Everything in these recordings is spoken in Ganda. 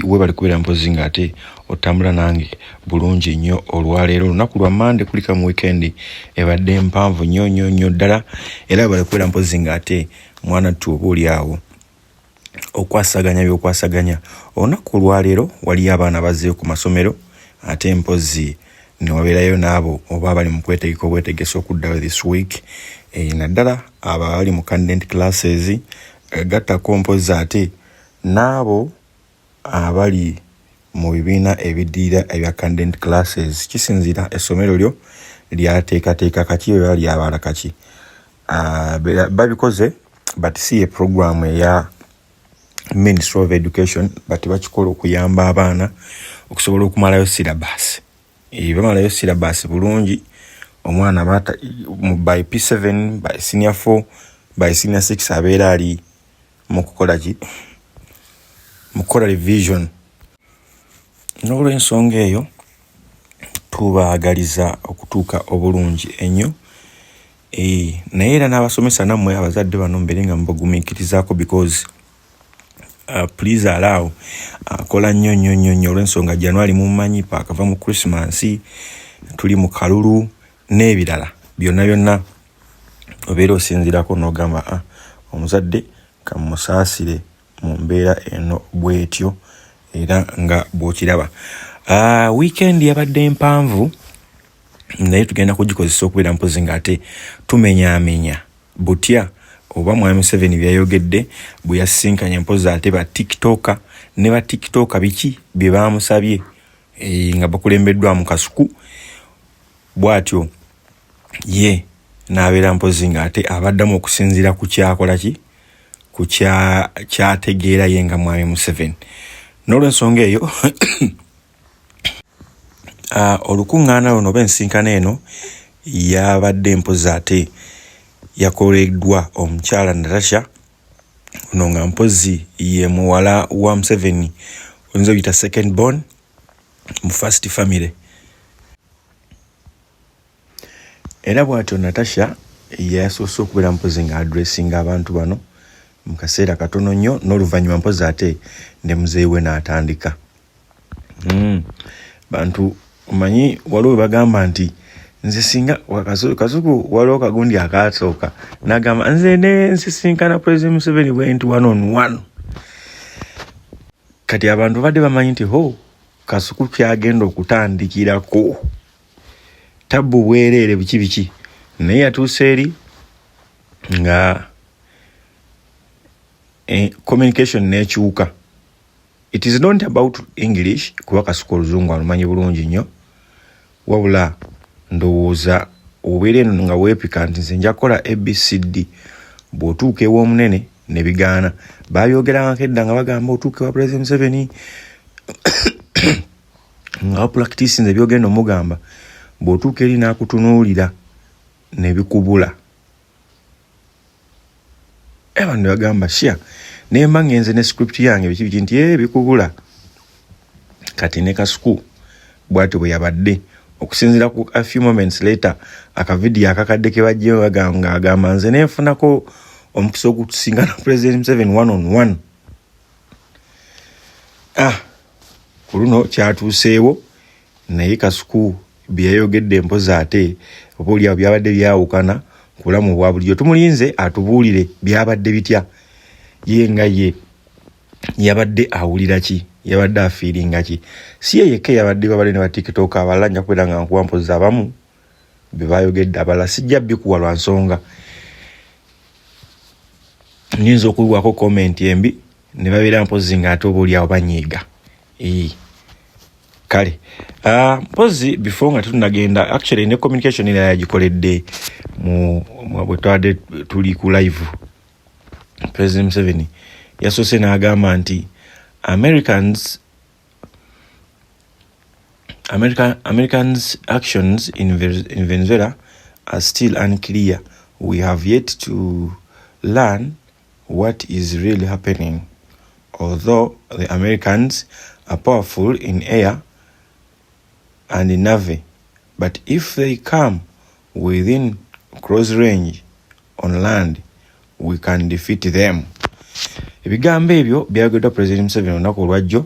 Webale kubeera mpozi nga ate otambula nange bulungi nnyo olwaleero olunaku lwa Mande, kulika mu weekend ebadde mpanvu nnyo nnyo nnyo ddala. Era webale kubeera mpozi nga ate mwana ttu oba oli awo okwasaganya byokwasaganya. Olunaku olwaleero waliyo abaana bazzeeyo ku masomero, ate mpozi ne wabeerayo n'abo oba abali mu kwetegeka obwetegesi okuddayo this week, naddala abo abali mu candidate classes, gattako mpozi ate n'abo abali mu bibiina ebiddirira ebya candidate classes. Kisinziira essomero lyo lyateekateeka kaki oba lyabala kaki. Babikoze, but si ye program eya Ministry of Education, but bakikola okuyamba abaana okusobola okumalayo syllabus. Bamalayo syllabus bulungi, omwana by P7, by senior 4, by senior 6 abeera ali mu kukola ki? Mu kukola revision. N'olwensonga eyo tubaagaliza okutuuka obulungi ennyo. Naye era n'abasomesa nammwe abazadde bano mbeere nga mubagumiikirizaako, because please allow akola nnyo nnyo nnyo nnyo, olw'ensonga January mumanyi paakava mu Christmas, tuli mu kalulu n'ebirala byonna byonna. Obeera osinziirako n'ogamba, ah, omuzadde kamusaasire mu mbeera eno bwetyo. Era nga bw'okiraba, weekend yabadde mpanvu, naye tugenda kugikozesa okubeera mpozi ng'ate tumenyaamenya butya oba mwami Museveni byayogedde bwe yasisinkanye mpozi ate ba TikToker ne ba TikToker biki bye baamusabye, nga bakulembeddwamu Kasuku. Bw'atyo ye n'abeera mpozi ng'ate abaddamu okusinziira ku kyakola ki, ku kyategeera ye nga mwami Museveni. N'olwensonga eyo, olukuŋŋaana luno oba ensinkano eno yabadde mpozi ate yakoleddwa omukyala Natasha ono, nga mpozi ye muwala wa Museveni, oyinza okuyita second born mu first family. Era bw'atyo Natasha yasoose okubeera mpozi nga addressinga abantu bano mu kaseera katono nnyo, n'oluvannyuma mpozi ate ne muzeeyi we n'atandika. Bantu omanyi waliwo we bagamba nti nze singa Kasuku, waliwo kagundi akasooka n'agamba, "Nze ne nsisinkana President Museveni bwe nti one on one." Kati abantu badde bamanyi nti ho Kasuku kyagenda okutandikirako tabbu bwereere biki biki, naye yatuuse eri nga communication n'ekyuka. It is not about English, kuba Kasuku oluzungu alumanyi bulungi nnyo, wabula ndowooza obeera eno nga weepika nti nze nja kukola ABCD, bw'otuuka ew'omunene ne bigaana. Babyogerangako edda nga bagamba otuuka ewa President Museveni nga wapracticinze byogenda omugamba, bw'otuuka eri n'akutunuulira ne bikubula. Abantu ne bagamba sha nemba ngenze ne script yange biki biki nti bikubula. Kati ne Kasuku bw'atyo bwe yabadde, okusinziira ku a few moments later akavidiyo akakadde ke bajjeyo bagamba agamba, "Nze nenfunako omukisa ogutusingana President Museveni one on one." Ah, ku luno kyatuuseewo, naye Kasuku bye yayogedde mpozi ate oba oliawo byabadde byawukana ku bulamu obwa bulijjo. Tumulinze atubuulire byabadde bitya, ye nga ye yabadde awulira ki, yabadde afeelinga ki. Si ye yekka yabadde, babadde ne ba TikTok abalala. Nja kubeera nga nkuwa mpozi abamu be bayogedde, abalala sijja bikuwa lwa nsonga nyinza okuyiwako comment embi ne babeera mpozi nga ate oba oliawo banyiiga. Kale, mpozi before nga tetunagenda, actually ne communication era yagikoledde mu bwe twabadde tuli ku live. President Museveni yasoose n'agamba nti Americans actions in Venezuela are still unclear. We have yet to learn what is really happening. Although the Americans are powerful in air and in navy, but if they come within close range on land, we can defeat them." Ebigambo ebyo byayogeddwa President Museveni olunaku olwajjo.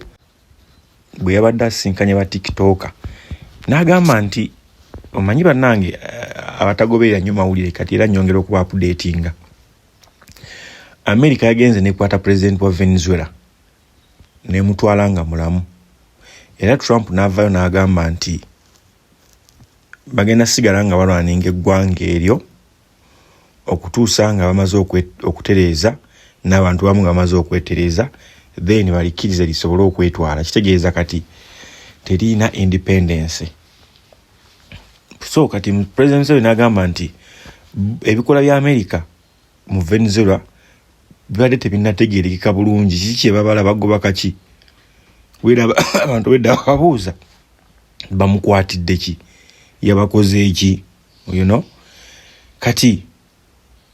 Bwe yabadde asisinkanye ba TikToker, n'agamba nti omanyi bannange, abatagoberera nnyo mawulire, kati era nyongera okuba updatinga. America yagenze nekwata president wa Venezuela nemutwala nga mulamu, era Trump n'avaayo n'agamba nti bagenda sigala nga balwaninga eggwanga eryo okutuusa nga bamaze okutereeza n'abantu bamu nga bamaze okwetereeza, then balikkirize lisobole okwetwala. Kitegeeza kati teriina independence. So kati President Museveni n'agamba nti ebikola bya America mu Venezuela bibadde tebinnategeerekeka bulungi. Kiki kyebabala? Bagoba kaki? Wera abantu wedda babuuza bamukwatidde ki, yabakoze ki? Kati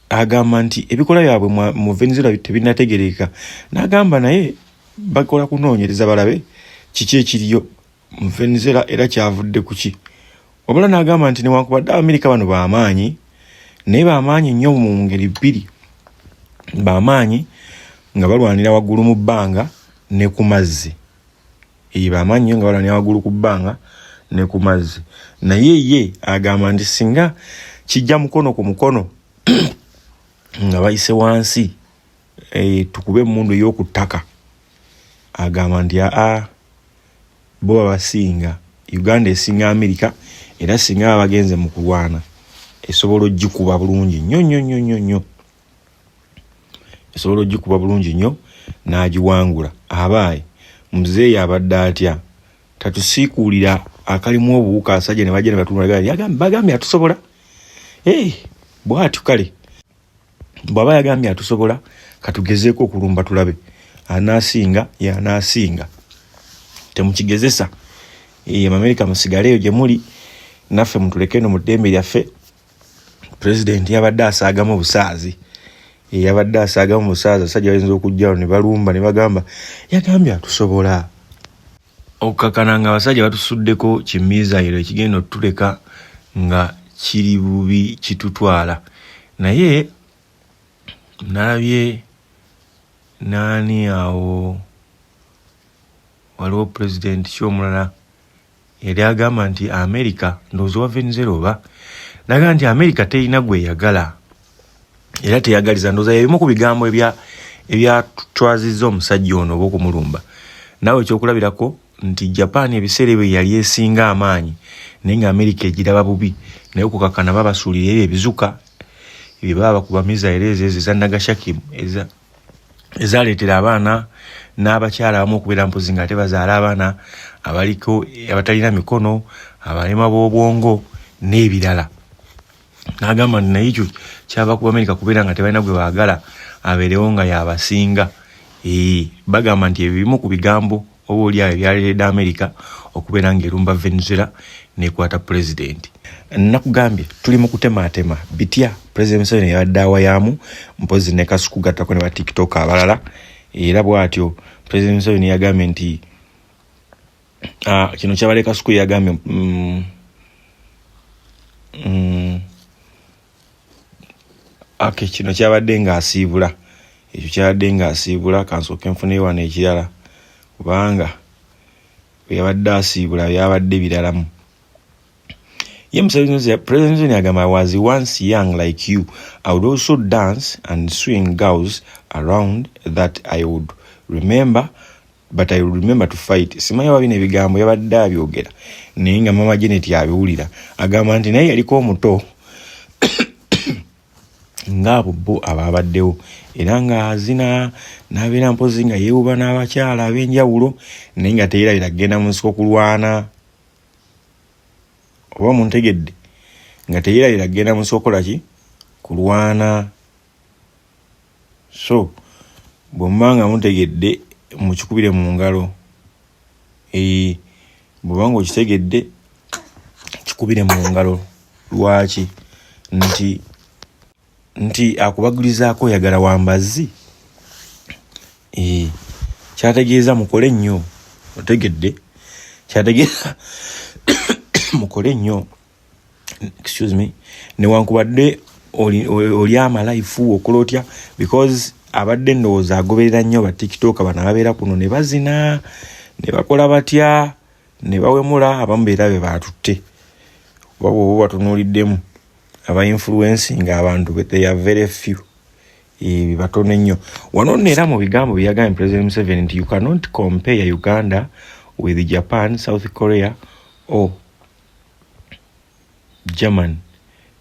agamba nti ebikola byabwe mu Venezuela tebinnategeerekeka, n'agamba naye bakola kunoonyereza balabe kiki ekiriyo mu Venezuela era kyavudde ku ki. Wabula n'agamba nti newankubadde Abamerika bano bamaanyi, naye bamaanyi nnyo mu ngeri bbiri: bamaanyi nga balwanira waggulu mu bbanga ne ku mazzi. Ee, bamaanyi nnyo nga balwanira waggulu ku bbanga ne ku mazzi. Naye ye agamba nti singa kijja mukono ku mukono nga bayise wansi, tukube emmundu ey'oku ttaka, agamba nti aa, bo babasinga. Uganda esinga Amerika, era singa baba bagenze mu kulwana esobola ogikuba bulungi nnyo nnyo nnyo nnyo nnyo, esobola ogikuba bulungi nnyo n'agiwangula. Abaayi, muzeeyi abadde atya? Tatusiikuulira akalimu obuwuka. Asajja ne bajja ne batunula, bagambye atusobola. Hey, bw'atyo kale bw'aba yagambye atusobola, katugezeeko okulumba tulabe anaasinga yanaasinga. Temukigezesa. Abamerika musigaleeyo gye muli, naffe mutuleke eno mu ddembe lyaffe. Pulezidenti yabadde asaagamu busaazi, yabadde asaagamu busaazi. Asajja bayinza okujjawo ne balumba ne bagamba yagambye atusobola, okukakana nga abasajja batusuddeko kimizayiro ekigenda otuleka nga kiri bubi kitutwala. Naye nalabye naani awo, waliwo pulezidenti ki omulala yali agamba nti America, ndowooza wa Venezuela oba, nagamba nti America terina gweyagala era teyagaliza. Ndowooza ebimu ku bigambo ebyatwazizza omusajja ono oba okumulumba. Naawe ekyokulabirako nti Japan ebiseera ebyo yali esinga amaanyi, naye nga America egiraba bubi, naye okukakana babasuulira ebyo ebizuka ebyo baba bakuba missile ezo eza Nagasaki ezaleetera abaana n'abakyala abamu okubeera mpozi nga ate bazaala abaana abaliko abatalina mikono, abalema b'obwongo n'ebirala. N'agamba nti naye ekyo kyava ku Amerika kubeera nga tebalina gwe baagala abeerewo nga yabasinga. Bagamba nti ebyo bimu ku bigambo oba oli awo ebyaleetedde Amerika okubeera ng'erumba Venezuela nekwata pulezidenti. Nakugambye tuli mu kutemaatema bitya. Pulezidenti Museveni yabadde awayaamu mpozi ne Kasuku, gattako ne ba TikTok abalala. Era bw'atyo Pulezidenti Museveni yagambye nti kino kyabadde Kasuku yagambye okay, kino kyabadde ng'asiibula, ekyo kyabadde ng'asiibula. Kansooke nfuneyo wano ekirala, kubanga bwe yabadde asiibula byabadde biralamu. Ye President Museveni agamba, "I was once young like you. I would also dance and swing girls around that I would remember, but I would remember to fight." Simanyi oba bino ebigambo yabadde abyogera naye nga Mama Janet abiwulira. Agamba nti naye yaliko omuto ng'abo bo abaabaddewo, era ng'azina n'abeera mpozi nga yeewuba n'abakyala ab'enjawulo, naye nga teyerabira kugenda mu nsiko kulwana. Oba muntegedde? Nga teyerabira kugenda mu nsiko kukola ki? Kulwana. So bwe muba nga mutegedde, mukikubire mu ngalo. Bw'oba nga okitegedde, kikubire mu ngalo. Lwaki nti akubagulizaako oyagala wambazzi? Kyategeeza mukole nnyo. Otegedde? Kyategeeza mukole nnyo, excuse me, newankubadde oli amalife okola otya, because abadde ndowooza agoberera nnyo ba TikTok bano ababeera kuno ne bazina Ne bakola batya? Ne bawemula abamu, beera be baatutte, oba bwoba batunuuliddemu aba influencing abantu, they are very few, batono ennyo. Wano nno era mu bigambo bye yagambye President Museveni nti you cannot compare Uganda with Japan, South Korea or German.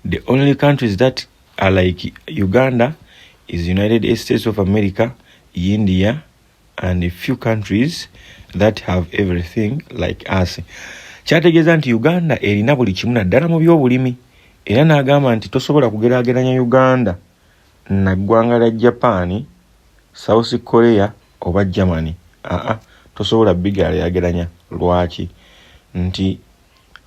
The only countries that are like Uganda is United States of America, India and a few countries that have everything like us. Kyategeeza nti Uganda erina buli kimu, naddala mu byobulimi. Era n'agamba nti tosobola kugeraageranya Uganda na ggwanga lya Japan, South Korea oba Germany. Aa, tosobola bigeraageranya. Lwaki? Nti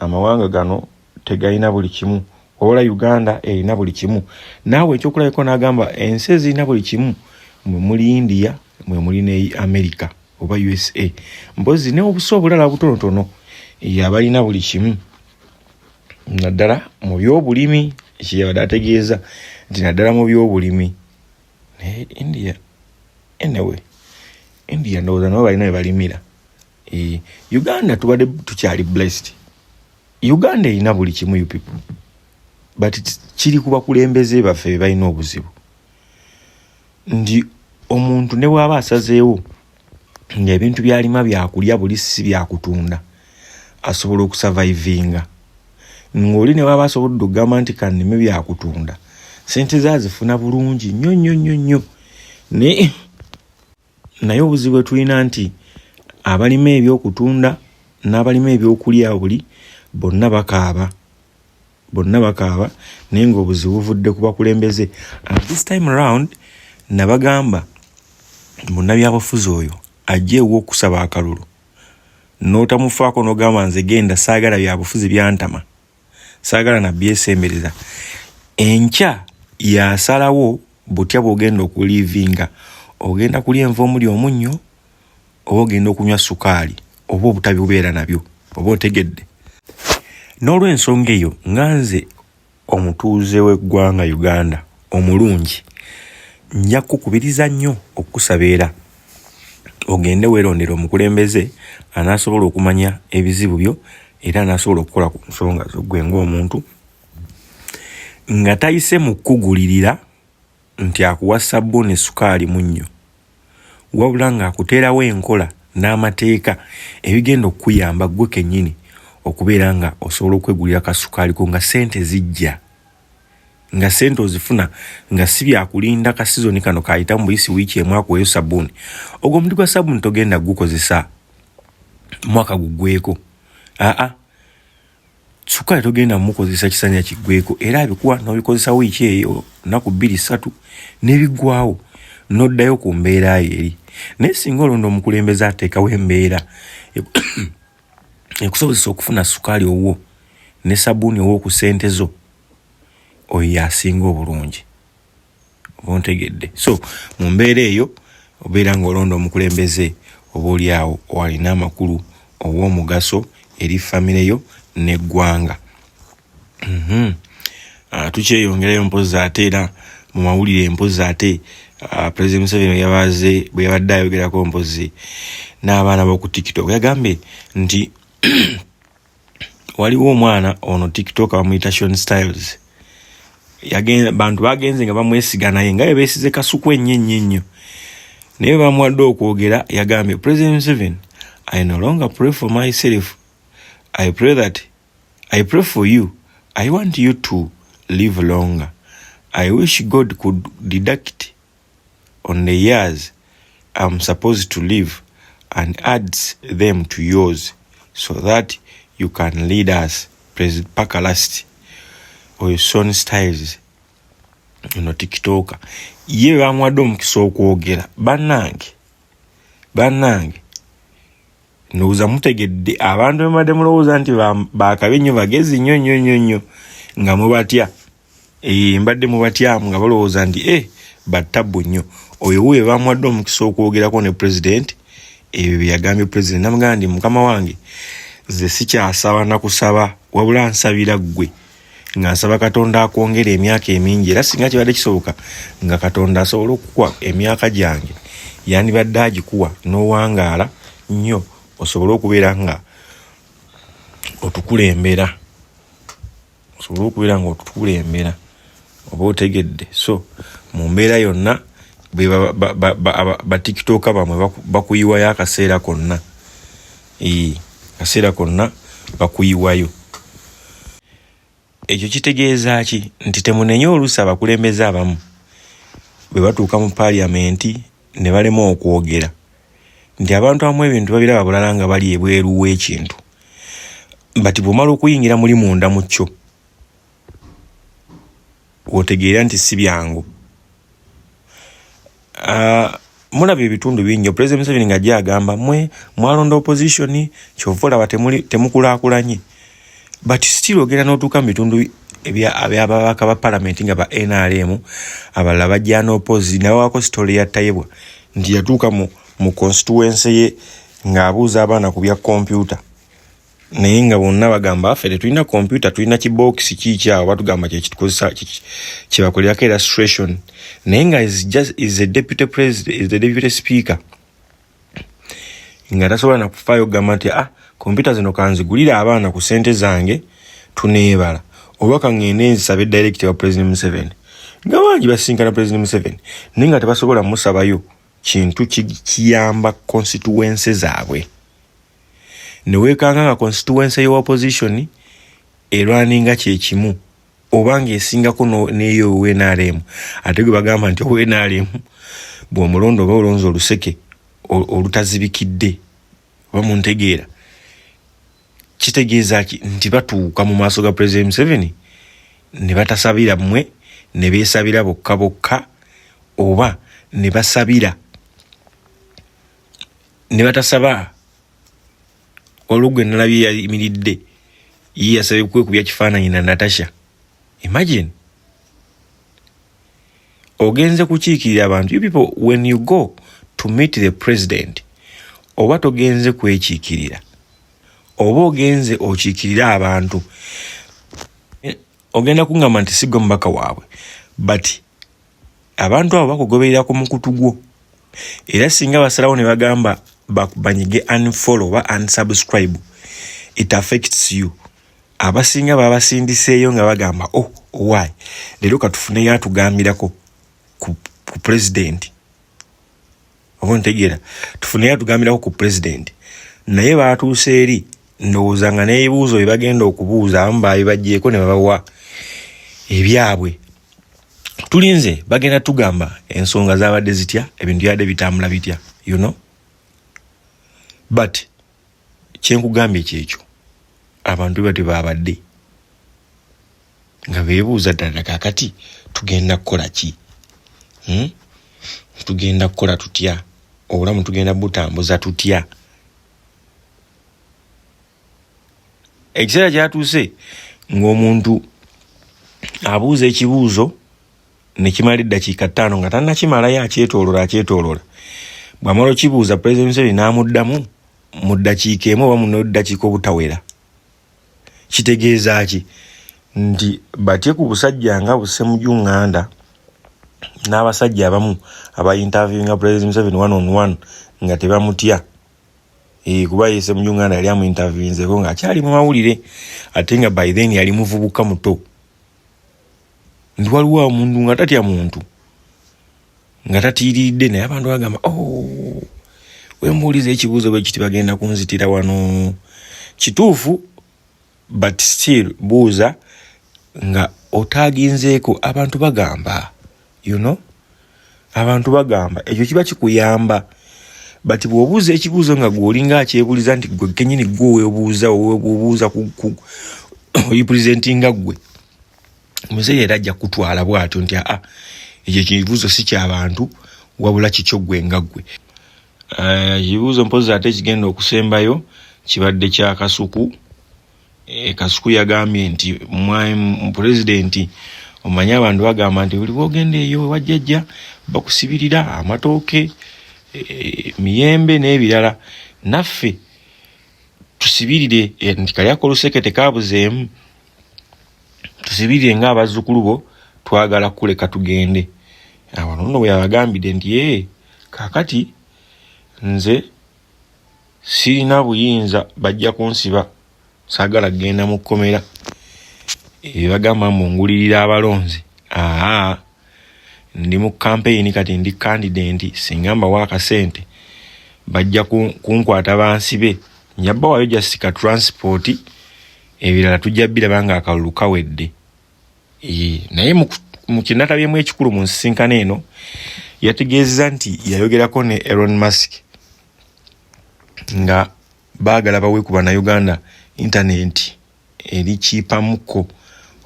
amawanga gano tegalina buli kimu, wabula Uganda erina buli kimu. Naawe ekyokulabiko n'agamba ensi ezirina buli kimu mwe muli India, mwe muli ne America oba USA, mpozi ne obusa obulala butonotono abalina buli kimu, naddala mu byobulimi. Ekiyabadde ategeeza nti naddala mu byobulimi. Naye India, anyway, India ndowooza nabo balina webalimira. Uganda tubadde tukyali blessed. Uganda erina buli kimu, you people, but kiri ku bakulembeze baffe be balina obuzibu, nti omuntu ne bw'aba asazeewo ng'ebintu byalima byakulya buli, si byakutunda, asobola okusurvivinga. Ng'oli ne bw'aba asobodde okugamba nti kannime byakutunda, sente zaazifuna bulungi nnyo nnyo nnyo nnyo. Naye obuzibu bwe tulina nti abalima ebyokutunda n'abalima ebyokulya buli bonna bakaaba, bonna bakaaba, naye ng'obuzibu buvudde ku bakulembeze. And this time round nabagamba, munnabyabufuzi oyo ajja ewa okusaba akalulu n'otamufaako, n'ogamba nze genda, saagala byabufuzi, byantama, saagala nabyesembereza, enkya yasalawo butya bw'ogenda okulivinga. Ogenda kulya enva omuli omunnyo, oba ogenda okunywa sukaali, oba obutabibeera nabyo, oba otegedde. N'olw'ensonga eyo, nga nze omutuuze w'eggwanga Uganda omulungi, nja kukubiriza nnyo okukusaba era ogende weerondera omukulembeze anaasobola okumanya ebizibu byo era anaasobola okukola ku nsonga zo gwe ng'omuntu, nga tayise mu kkugulirira nti akuwa sabbuuni, sukaali, munnyo, wabula ng'akuteerawo enkola n'amateeka ebigenda okukuyamba ggwe kennyini okubeera nga osobola okwegulira kasukaaliko nga ssente zijja, nga ssente ozifuna, nga si byakulinda ka sizoni kano kayita mu buyisi wiiki emu akuweyo sabbuuni. Ogwo omuti gwa sabbuuni togenda gukozesa mwaka guggweko. Aa, sukaali togenda mukozesa kisanya kiggweko. Era abikuwa n'obikozesa wiiki eyo, nnaku 2, 3, n'ebiggwawo, n'oddayo ku mbeera yo eri. Naye singa olonda omukulembeze ateekawo embeera ekusobozesa okufuna sukaali owwo ne sabbuuni owwo ku ssente zo, oyo yasinga obulungi, oba ontegedde. So mu mbeera eyo obeera ng'olonda omukulembeze oba oli awo alina amakulu ow'omugaso eri famire yo n'eggwanga. Tukyeyongerayo mpozi ate era mu mawulire. Mpozi ate President Museveni yabaze bwe yabadde ayogerako mpozi n'abaana b'oku TikTok, yagambye nti waliwo omwana ono TikTok bamuyita Shon Styles. Bantu bagenze nga bamwesiga, naye nga bebeesize Kasuku ennyo ennyo ennyo, naye bamuwadde okwogera. Yagambye President Museveni, "I no longer pray for myself. I pray that I pray for you. I want you to live longer. I wish God could deduct on the years I'm supposed to live and adds them to yours so that you can lead us." President Pakalast oyo Son Styles ono TikToker ye bamuwadde omukisa okwogera. Bannange, bannange, ndowooza mutegedde. Abantu bemubadde mulowooza nti bakabi nnyo, bagezi nnyo nnyo nnyo nnyo, nga mubatya, mbadde mubatyamu nga balowooza nti battabu nnyo, oyo wuuyo bamuwadde omukisa okwogerako ne president. Ebyo bye yagambye president, namugamba nti mukama wange, nze sikyasaba nakusaba, wabula nsabira ggwe, nga nsaba Katonda akwongera emyaka emingi. Era singa kibadde kisoboka nga Katonda asobola okukuwa emyaka gyange, yandibadde agikuwa n'owangaala nnyo. Osobole okubeera nga otukulembera, osobole okubeera nga otukulembera, oba otegedde. So mu mbeera yonna batikitoka bamwe bakuyiwayo akaseera konna, akaseera konna bakuyiwayo. Ekyo kitegeeza ki? Nti temunenye oluusi abakulembeze abamu bwe batuuka mu paaliyamenti ne balema okwogera, nti abantu abamu ebintu babiraba bulala nga bali ebweru w'ekintu, but bw'omala okuyingira muli munda mu kyo wotegeera nti si byangu. Mulaba ebitundu bingi President Museveni ng'ajja agamba mwe mwalonda opposition, kyova olaba temukulaakulanye, but still ogenda n'otuuka mu bitundu ebyababaka ba palamenti nga ba NRM, abalala bajja n'opozi. Nabawako story ya Tayebwa nti yatuuka mu constituency ye ng'abuuza abaana ku bya kompyuta, naye nga bonna bagamba ffe tetulina kompyuta, tulina kibookisi kiikyawo, batugamba kyekitukozesa kyebakolerako illustration, naye nga is just is a deputy president, is the deputy speaker, nga tasobola nakufaayo okugamba nti ah, kompyuta zino kanzigulire abaana ku ssente zange tuneebala, oba kaŋŋende nzisabe direct wa President Museveni, nga bangi basinkana President Museveni naye nga tebasobola musabayo kintu kiyamba constituency zaabwe. Neweekanga nga constituency y'opposition erwaninga kyekimu oba ng'esingako n'eyo owa NRM, ate gwe bagamba nti owa NRM bw'omulonda oba olonze oluseke olutazibikidde, oba muntegeera. Kitegeeza ki? Nti batuuka mu maaso ga President Museveni ne batasabira mmwe, ne beesabira bokka bokka, oba ne basabira ne batasaba. Waliwo gwe nalabye yayimiridde, ye yasabye kwekubya kifaananyi na Natasha. Imagine ogenze kukiikirira abantu. You people, when you go to meet the president, oba togenze kwekiikirira, oba ogenze okiikirira abantu. Ogenda kuŋŋamba nti si gwe mubaka waabwe, but abantu abo bakugoberera ku mukutu gwo, era singa basalawo ne bagamba banyige unfollow oba unsubscribe, it affects you. Abasinga babasindiseeyo nga bagamba, "Oh, why leero katufuneyo atugambirako ku president," oba ntegeera, tufuneyo atugambirako ku president. Naye batuuse eri ndowooza nga n'ebibuuzo bye bagenda okubuuza abamu baabibaggyeko ne babawa ebyabwe. Tulinze bagenda tugamba ensonga zabadde zitya, ebintu byabadde bitambula bitya. But kyenkugambye kyekyo, abantu beba tebabadde nga beebuuza ddala, kakati tugenda kukola ki? Tugenda kukola tutya? Obulamu tugenda butambuza tutya? Ekiseera kyatuuse ng'omuntu abuuza ekibuuzo ne kimala eddakiika 5 nga tannakimalayo, akyetoolola, akyetoolola. Bw'amala okibuuza, President Museveni n'amuddamu mu ddakiika 1 oba mu neddakiika obutawera. Kitegeeza ki? Nti batye ku busajja nga Busemuju Ŋŋanda n'abasajja abamu aba interviewinga President Museveni one on one nga tebamutya. Kuba ye Semuju Ŋŋanda yali amuinterviewinzeko ng'akyali mu mawulire, ate nga by then yali muvubuka muto, nti waliwo omuntu nga tatya muntu, nga tatiiridde, naye abantu bagamba, "Oh, wembuuliza ekibuuzo bwe kiti bagenda kunzitira wano." Kituufu, but still buuza nga otaaginzeeko abantu bagamba, abantu bagamba, ekyo kiba kikuyamba. But bw'obuuza ekibuuzo nga gweolinga akyebuuliza nti gwe kenyini gwe weebuuza, obuuza orepresentinga ggwe, muzeeyi era ajja kutwala bw'atyo nti aa, ekyo ekibuuzo si kyabantu, wabula kikyo ggwe nga ggwe. Ekibuuzo mpozi ate ekigenda okusembayo kibadde kya Kasuku. Kasuku yagambye nti pulezidenti, omanyi abantu bagamba nti buli bwogenda eyo wajjajja bakusibirira amatooke, miyembe n'ebirala, naffe tusibirire, nti kalyako oluseke tekabuzeemu, tusibirire ng'abazzukulu bo, twagala kuleka tugende. Awo nno bwe yabagambidde nti ee, kaakati nze Sirina buyinza, bajja kunsiba, saagala kugenda mu kkomera. Ebyo bagamba mbu ngulirira abalonzi, aa, ndi mu kampeyini kati, ndi candidate. Singa mbawa akasente bajja kunkwata bansibe. Nja bawayo just ka transport, ebirala tujja biraba nga akalulu kawedde. Naye mu kinatabyemu ekikulu mu nsisinkano eno, yategeezeza nti yayogerako ne Elon Musk nga baagala bawe ku Bannayuganda intaneti eri kiipamukko,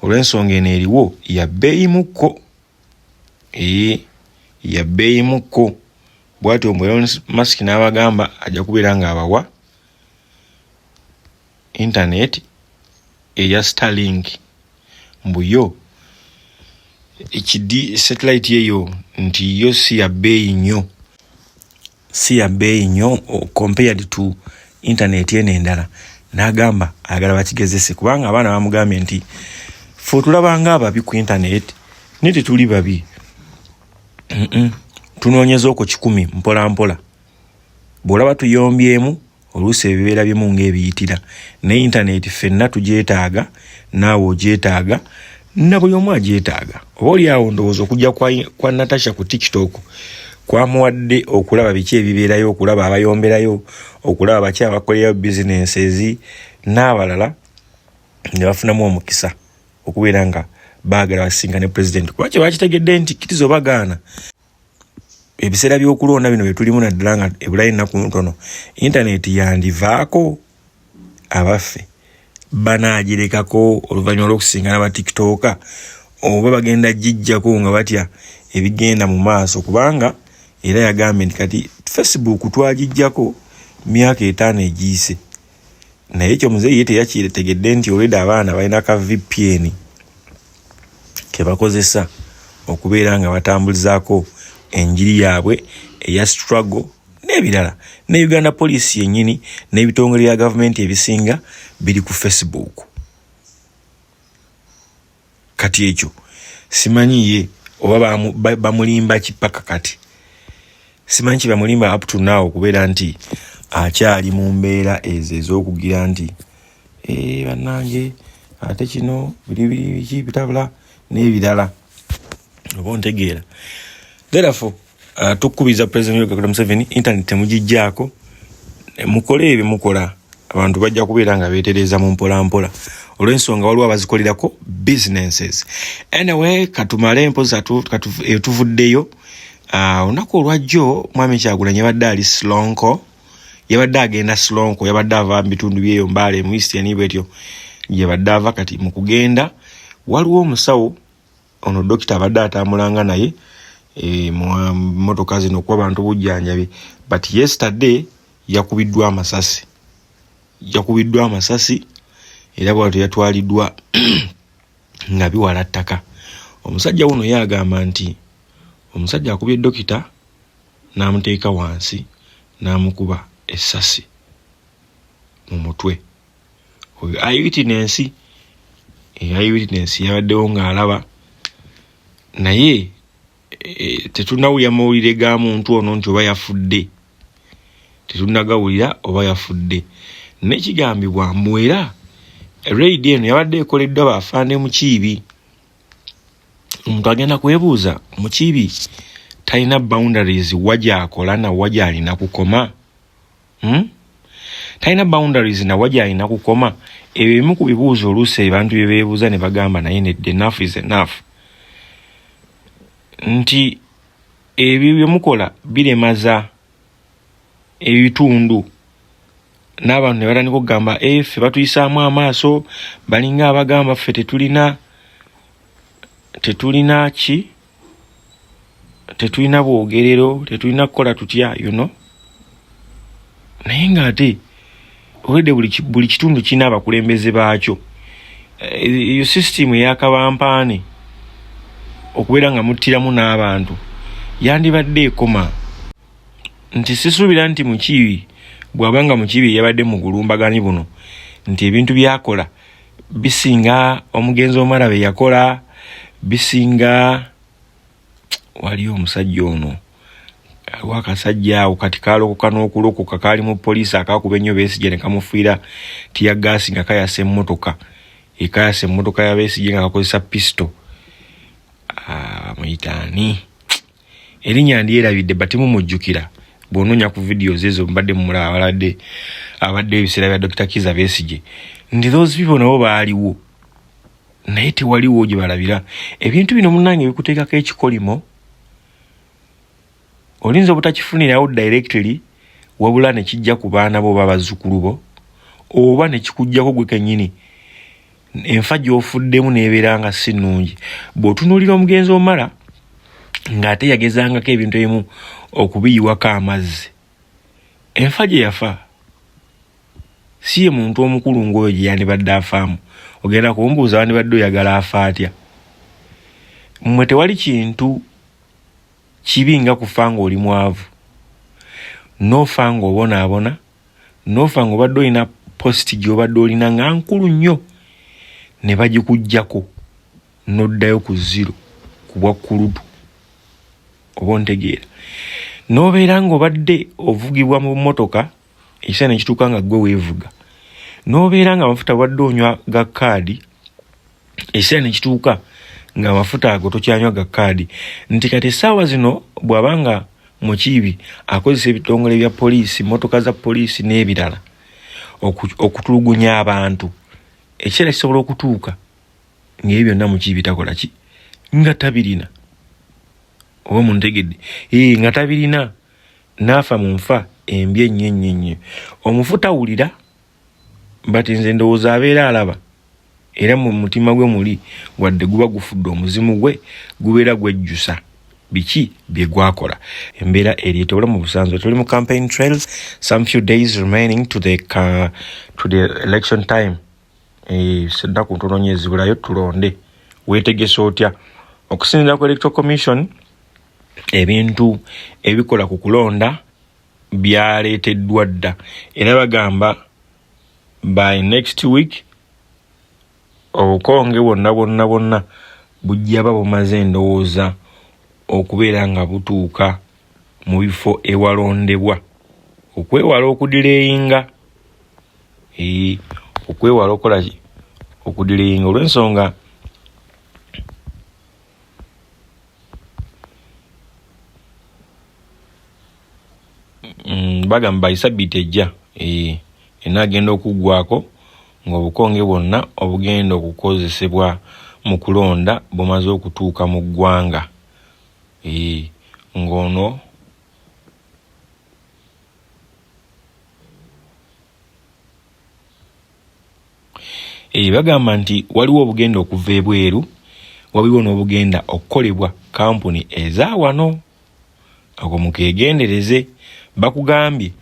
olw'ensonga eno eriwo ya bbeeyimukko, ya bbeeyimukko. Bw'atyo mbu Elon Musk n'abagamba ajja kubeera ng'abawa intaneti eya Starlink, mbu yo ekidi satellite eyo nti yo si ya bbeeyi nnyo, si ya bbeeyi nnyo compared to internet eno endala. N'agamba ayagala bakigezese kubanga abaana bamugambye nti ffe otulabanga ababi ku internet, naye tetuli babi. Tunoonyeza okwo 100 mpola mpola. Bw'olaba tuyombyemu, oluusi ebibeera bimu ng'ebiyitira, naye intaneti ffenna tugyetaaga, naawe ogyetaaga, na buli omu agyetaaga. Oba oli awo ndowooza okujja kwa Natasha ku TikTok kwamuwadde okulaba biki ebibeerayo, okulaba abayomberayo, okulaba baki abakolerayo businesses n'abalala, ne bafunamu omukisa okubeera nga baagala basisinkane pulezidenti, kuba kye bakitegedde nti kkiriza oba gaana, ebiseera by'okulonda bino bye tulimu, naddala nga ebulayo ennaku ntono, intaneti yandivaako. Abaffe, banaagirekako oluvannyuma lw'okusisinkana ba TikToker, oba bagenda gijjako nga batya ebigenda mu maaso? Kubanga era yagambye nti kati Facebook twagijjako myaka 5 egiyise, naye ekyo muzeeyi ye teyakitegedde nti olwedde abaana balina ka VPN ke bakozesa okubeera nga batambulizaako enjiri yaabwe eya struggle n'ebirala. Ne Uganda Police yennyini n'ebitongole bya gavumenti ebisinga biri ku Facebook. Kati ekyo simanyi ye oba bamulimba ki paka kati, simanyi kibamulimba up to now okubeera nti akyali mu mbeera ezo ez'okugira nti, "Eh, bannange, ate kino biri biki bitabula n'ebirala," oba ontegeera. Therefore, tukubiriza President Yoweri Kaguta Museveni, internet temugijjaako, mukole ebyo mukola, abantu bajja kubeera nga beetereza mu mpola mpola, olw'ensonga waliwo abazikolerako businesses. Anyway, katumale empozi tuvuddeyo. Olunaku olwajjo Mwami Kyagulanyi yabadde ali Sironko, yabadde agenda Sironko, yabadde ava mu bitundu byeyo Mbaale mu Eastern bwetyo yabadde ava. Kati mu kugenda waliwo omusawo ono, dokita, abadde atambulanga naye mu motoka zino okuwa abantu bujjanjabi, but yesterday yakubiddwa amasasi, yakubiddwa amasasi, era bwatyo yatwaliddwa nga biwala ttaka. Omusajja wuno ye agamba nti omusajja akubye dokita n'amuteeka wansi n'amukuba essasi mu mutwe. Oyo eyewitness, eyewitness yabaddewo ng'alaba, naye tetunnawulira mawulire ga muntu ono nti oba yafudde, tetunnagawulira oba yafudde. Nekigambibwa mbu era raid eno yabadde ekoleddwa baafande Mukiibi. Omuntu agenda kwebuuza, Mukiibi talina boundaries wa gyakola nawa gyalina kukoma, Talina boundaries nawa gyalina kukoma? Ebyo ebimu ku bibuuzo oluusi abantu bye beebuuza ne bagamba, naye nedda, enough is enough, nti ebyo bye mukola biremaza ebitundu n'abantu ne batandika okugamba, "E, ffe batuyisaamu amaaso, balinga abagamba ffe tetulina ki, tetulina bwogerero, tetulina kukola tutya." Naye ng'ate olwedde buli kitundu kirina abakulembeze baakyo. Eyo sisitimu eyakabampaane okubeera nga muttiramu n'abantu yandibadde ekoma, nti sisuubira nti Mukiibi bw'aba nga Mukiibi yabadde mu gulumbaganyi buno, nti ebintu byakola bisinga omugenzi Omara bye yakola, bisinga waliyo omusajja ono. Aliwo akasajja awo kati kalokoka n'okulokoka, kaali mu poliisi, akakuba ennyo Besigye ne kamufiira tear gas nga kayasa emmotoka, ekayasa emmotoka ya Besigye nga kakozesa pisto. Ah, muyita ani? Erinnya ndyerabidde, but mumujjukira bw'onoonya ku videos ezo mbadde mumulaba, abaladde abaddeyo ebiseera bya Dr. Kiza Besigye, nti those people nabo baaliwo, naye tewaliwo gye balabira. Ebintu bino munnange bikuteekako ekikolimo, olinza obutakifunirawo directly, wabula ne kijja ku baana bo oba bazzukulu bo, oba ne kikuggyako gwe kennyini, enfa gy'ofuddemu n'ebeera nga si nnungi. Bw'otunuulira omugenzi Omala ng'ate yagezangako ebintu ebimu okubiyiwako amazzi, enfa gye yafa si ye muntu omukulu ng'oyo gye yandibadde afaamu. Ogenda kumbuuza, wandibadde oyagala afa atya? Mmwe tewali kintu kibi nga kufa ng'oli mwavu, n'ofa ng'obonaabona, n'ofa ng'obadde olina post gy'obadde olina nga nkulu nnyo ne bagikuggyako n'oddayo ku zero, ku bwa kkulutu, oba ontegeera, n'obeera ng'obadde ovugibwa mu mmotoka, ekiseera ne kituuka nga ggwe weevuga, n'obeera nga amafuta obadde onywa ga kaadi, ekiseera ne kituuka ng'amafuta ago tokyanywa ga kaadi. Nti kati essaawa zino bw'aba nga Mukiibi akozesa ebitongole bya poliisi, mmotoka za poliisi n'ebirala okutulugunya abantu, ekiseera kisobola okutuuka ng'ebyo byonna Mukiibi takola ki, nga tabirina, oba muntegedde, ee, nga tabirina, n'afa mu nfa embi ennyo ennyo ennyo. Omufu tawulira, but nze ndowooza abeera alaba, era mu mutima gwe muli wadde guba gufudde, omuzimu gwe gubeera gwejjusa biki bye gwakola. Embeera eryeta obulamu busanzwe. Tuli mu campaign trail, some few days remaining to the election time. Ennaku ntono nnyo ezibulayo tulonde. Weetegese otya? Okusinziira ku Electoral Commission, ebintu ebikola ku kulonda byaleeteddwa dda, era bagamba by next week obukonge bwonna bwonna bwonna bujja ba bumaze, endowooza okubeera nga butuuka mu bifo ewalondebwa, okwewala okudelayinga, okwewala okukola ki, okudelayinga, olw'ensonga bagamba by sabbiiti ejja enaagenda okuggwako ng'obukonge bwonna obugenda okukozesebwa mu kulonda bumaze okutuuka mu ggwanga, ng'ono bagamba nti waliwo obugenda okuva ebweru, waliwo n'obugenda okukolebwa kampuni eza wano. Ako mukegendereze. Bakugambye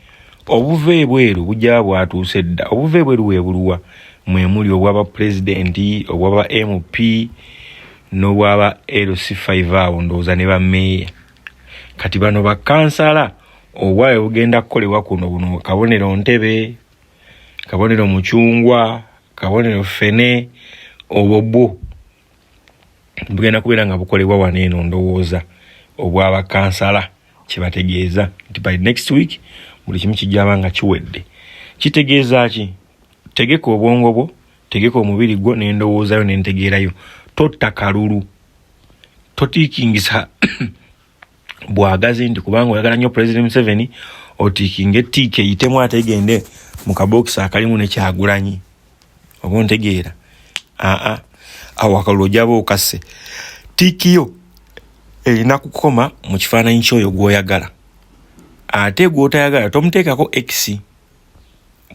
obuva ebweru bujja bwatuuse dda. Obuva ebweru bwe buluwa? Mwe muli obwaba pulezidenti, obwaba MP n'obwaba LC5, awo ndowooza ne bameeya. Kati bano bakansala obwabwe bugenda kukolebwa kuno, buno kabonero ntebe, kabonero mucungwa, kabonero ffene, obwo bwo bugenda kubeera nga bukolebwa wano eno, ndowooza obwabakansala. Kibategeeza nti by next week buli kimu kijjaba nga kiwedde. Kitegeeza ki? Tegeka obwongo bwo, tegeka omubiri gwo n'endowoozayo n'entegeerayo. Totta kalulu, totiikingisa bwagazi nti kubanga oyagala nnyo President Museveni, otiikinga etiika eyitemu ate egende mu kabokisi akalimu ne Kyagulanyi, oba ontegeera. Aa, awo akalulu ojaba okasse. Tiikiyo erina kukoma mu kifaananyi ky'oyo gw'oyagala, ate gw'otayagala tomuteekako x.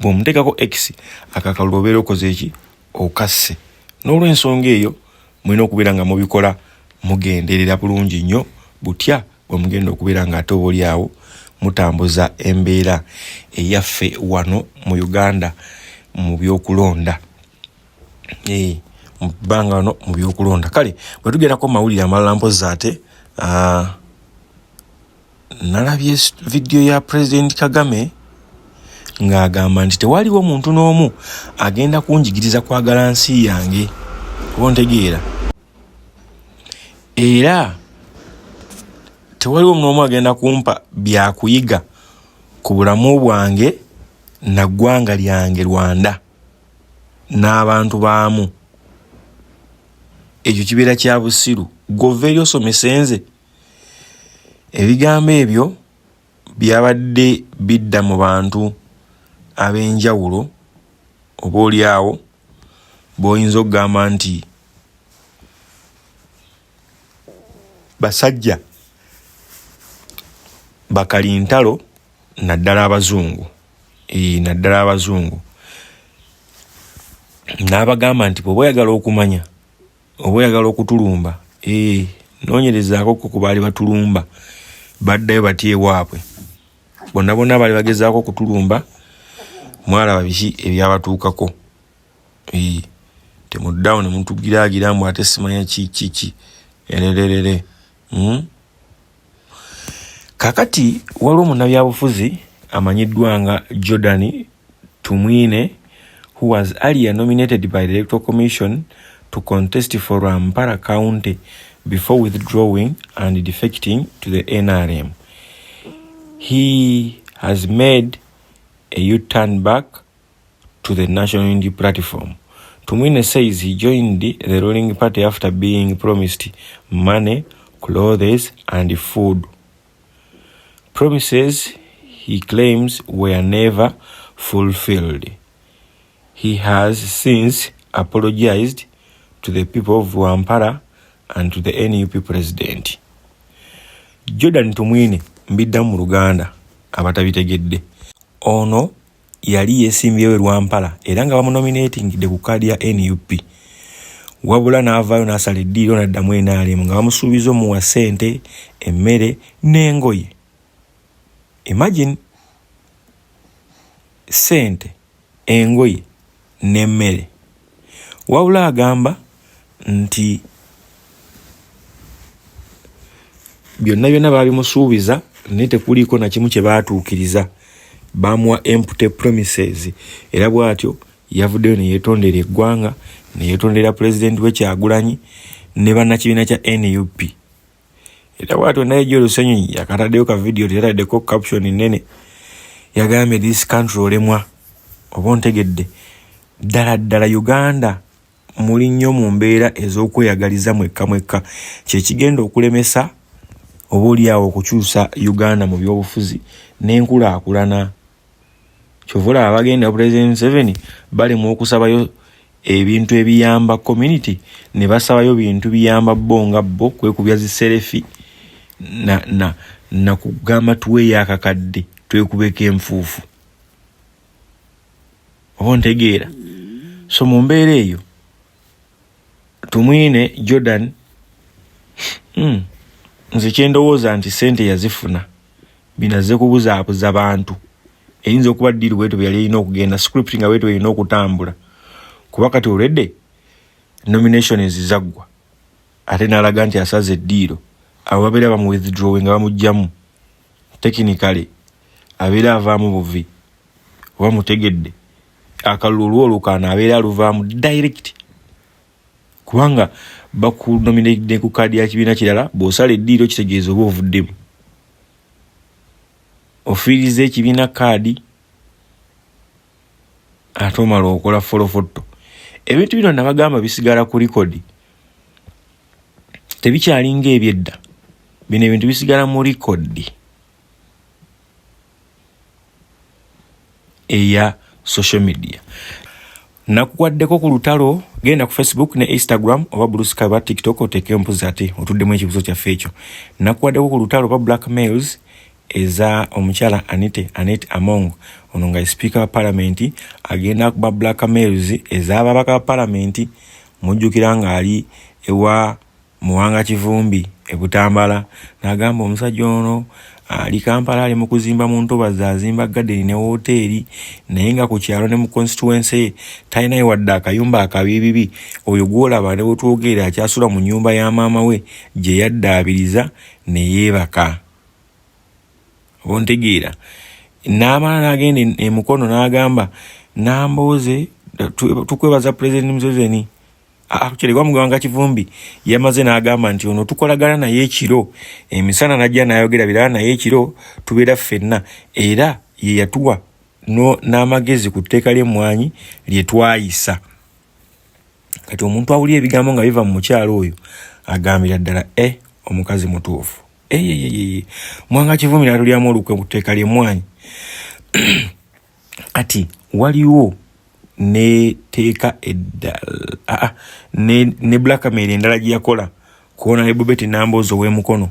Bw'omuteekako x, akakalulu obeera okoze eki? Okasse. N'olw'ensonga eyo mulina okubeera nga mubikola mugenderera bulungi nnyo butya bwe mugenda okubeera nga ate oba oli awo mutambuza embeera eyaffe wano mu Uganda mu byokulonda, mu bbanga wano mu byokulonda. Kale bwe tugendako mu mawulire amalala, mpozi ate nalabye vidiyo ya President Kagame ng'agamba nti tewaliwo muntu n'omu agenda kunjigiriza kwagala nsi yange, oba ontegeera, era Tewaliwo n'omu agenda kumpa byakuyiga ku bulamu bwange na ggwanga lyange Rwanda n'abantu baamu. Ekyo kibeera kya busiru. Ggwe ova eri osomese nze? Ebigambo ebyo byabadde bidda mu bantu ab'enjawulo, oba oli awo b'oyinza okugamba nti basajja bakalintalo, naddala abazungu, naddala abazungu. N'abagamba nti bw'oba oyagala okumanya oba oyagala okutulumba, noonyerezaako ko ku baali batulumba, baddayo batya ewaabwe. Bonna bonna baali bagezaako okutulumba, mwalaba biki ebyabatuukako. Temuddawo ne mutugiraagira mbu ate simanya ki ki ki erererere. Kakati waliwo munnabyabufuzi amanyiddwa nga Jordan Tumwine, who was earlier nominated by the Electoral Commission to contest for Rwampara County before withdrawing and defecting to the NRM. He has made a U-turn back to the National Unity Platform. Tumwine says he joined the ruling party after being promised money, clothes and food. Promises he claims were never fulfilled. He has since apologized to the people of Rwampara and to the NUP president. Jordan Tumwine, mbiddamu mu Luganda abatabitegedde. Ono yali yeesimbyewo e Rwampara era nga bamunominatingidde ku kaadi ya NUP, wabula n'avaayo n'asala eddiiro n'addamu NRM nga bamusuubiza omuwa ssente, emmere n'engoye. Imagine, ssente, engoye n'emmere. Wabula agamba nti byonna byonna baabimusuubiza naye tekuliiko na kimu kye baatuukiriza, bamuwa empty promises. Era bw'atyo yavuddeyo ne yeetondera eggwanga, ne yeetondera pulezidenti we Kyagulanyi ne bannakibiina kya NUP. Era bw'atyo naye Joel Ssenyonyi yakataddeyo ka vidiyo, teyataddeko caption nnene, yagambye, "This country olemwa." Oba ontegedde? Ddala ddala Uganda muli nnyo mu mbeera ez'okweyagaliza mwekka mwekka, kyekigenda okulemesa oba oliawo okukyusa Uganda mu byobufuzi n'enkulaakulana. Kyova olaba bagenda President Museveni balemwa okusabayo ebintu ebiyamba community, ne basabayo bintu biyamba bo nga bo, kwekubya zi selfie na kugamba tuweeyo akakadde twekubeko enfuufu. Oba ontegeera? So mu mbeera eyo, Tumwine Jordan, nze kyendowooza nti sente yazifuna, binaze kubuzaabuza bantu. Eyinza okuba deal bwetyo bwe yali erina okugenda, script nga bwetyo erina okutambula, kuba kati already nominations zaggwa, ate n'alaga nti asaze eddiiro. Abo babeera bamu withdrawing nga bamugjamu, technically abeera avaamu buvi. Oba mutegedde? Akalulu olwolukaano abeera aluvaamu direct, kubanga bakunominatedde ku kaadi ya kibiina kirala. Bw'osala eddiiro, kitegeeza oba ovuddemu, ofiiriza ekibiina kaadi, ate omala okola folofotto. Ebintu bino nabagamba bisigala ku record, tebikyalinga ebyedda. Bino ebintu bisigala mu record eya social media. Nakuwaddeko ku lutalo, genda ku Facebook ne Instagram oba Blue Sky oba TikTok, oteekeyo mpuzi ate otuddemu ekibuzo kyaffe ekyo. Nakuwaddeko ku lutalo oba blackmails eza omukyala Anite Anet Among, ono nga sipiika wa palamenti, agenda akuba blackmails ez'ababaka ba palamenti. Mujjukira ng'ali ewa Muwanga Kivumbi e Butambala, n'agamba omusajja ono ali Kampala, ali mu kuzimba mu ntobazi, azimba garden ne wooteeri, naye nga ku kyalo ne mu constituency ye talinayo wadde akayumba akabiibibi. Oyo gw'olaba ne bwetwogerera akyasula mu nnyumba ya maama we gye yaddaabiriza ne yeebaka. Oba ontegeera? N'amala n'agenda e Mukono n'agamba, "Nambooze, tukwebaza Pulezidenti Museveni." Actually wamugamba Kivumbi yamaze n'agamba nti ono tukolagana naye ekiro, emisana najja n'ayogera birala, naye ekiro tubeera ffenna, era ye yatuwa n'amagezi ku tteeka ly'emmwanyi lye twayisa. Kati omuntu awulira ebigambo nga biva mu mukyalo oyo agambira ddala e omukazi mutuufu. Eyeyeyeye, Mwanga Kivumbi n'atulyamu olukwe ku tteeka ly'emmwanyi. Kati waliwo neteeka eddala ah, ne blackmail endala gye yakola kuona ne Bobeti Namboozi ow'emukono.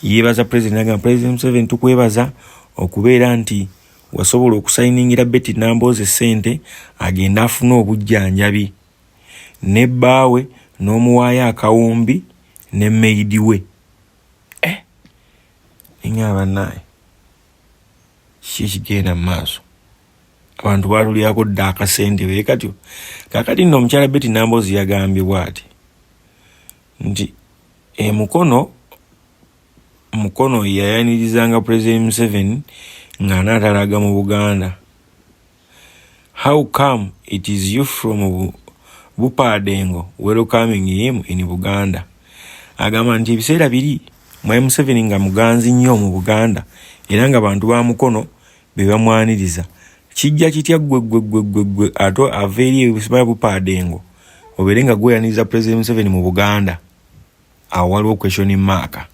Yeebaza president, agamba President Museveni, tukwebaza okubeera nti wasobola okusayiningira Betty Namboozi essente agende afune obujjanjabi, ne bbaawe n'omuwaayo akawumbi ne maid we. Eh, ninga bannaaye, kiki ekigenda mu maaso? Abantu batulyako dda akasente be katyo. Kakati nno omukyala Betty Namboozi yagambye bw'ati nti emukono Mukono yayanirizanga President Museveni ng'anaatalaga mu Buganda. How come it is you from Bupadengo welcoming him in Buganda? Agamba nti ebiseera biri Mwami Museveni nga muganzi nnyo mu Buganda era nga bantu ba Mukono be bamwaniriza. Kijja kitya ggwe ggwe ggwe ggwe ggwe ate ava eri ebisima Bupadengo obeere nga gweyaniriza President Museveni mu Buganda? Awo waliwo question mark.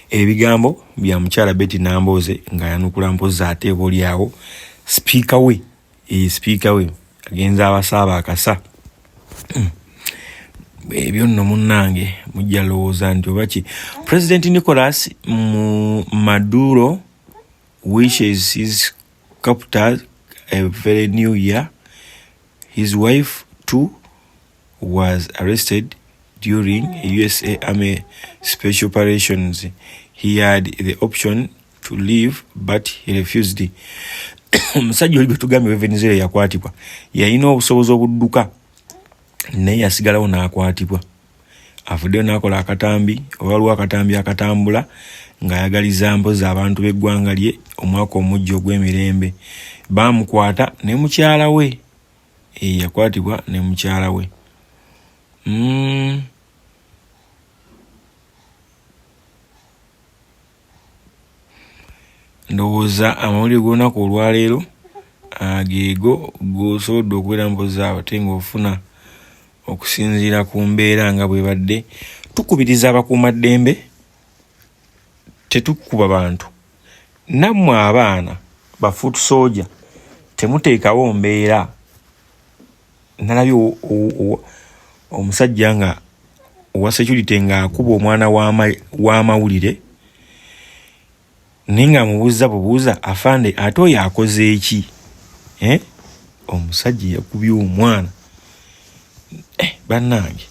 Ebigambo bya mukyala Betty Nambooze ng'ayanukula mpozi ate oba oli awo sipiika we, sipiika we agenza abasaaba akasa. Ebyo nno munnange mujja lowooza nti oba ki. President Nicolas Maduro wishes his captors a very new year. His wife too was arrested during USA Army special operations. He had the option to leave but he refused. Omusajja oli gwe tugambye we Venezuela yakwatibwa, yalina obusobozi obudduka naye yasigalawo n'akwatibwa. Avuddeyo n'akola akatambi, oba waliwo akatambi akatambula ng'ayagaliza mpozi abantu b'eggwanga lye omwaka omujja ogw'emirembe. Baamukwata ne mukyala we, yakwatibwa ne mukyala we. Ndowooza amawulire g'olunaku olwaleero geego g'osobodde okubeera mpozi awo ate ng'ofuna okusinziira ku mbeera nga bwebadde. Tukubiriza abakuumaddembe, tetukuba bantu. Nammwe abaana ba foot soldier temuteekawo mbeera. Nalabye omusajja nga owa security ng'akuba omwana w'amawulire naye ng'amubuuza bubuuza, afande ate oyo akoze eki? Eh? Omusajja yakubye omwana. Bannange.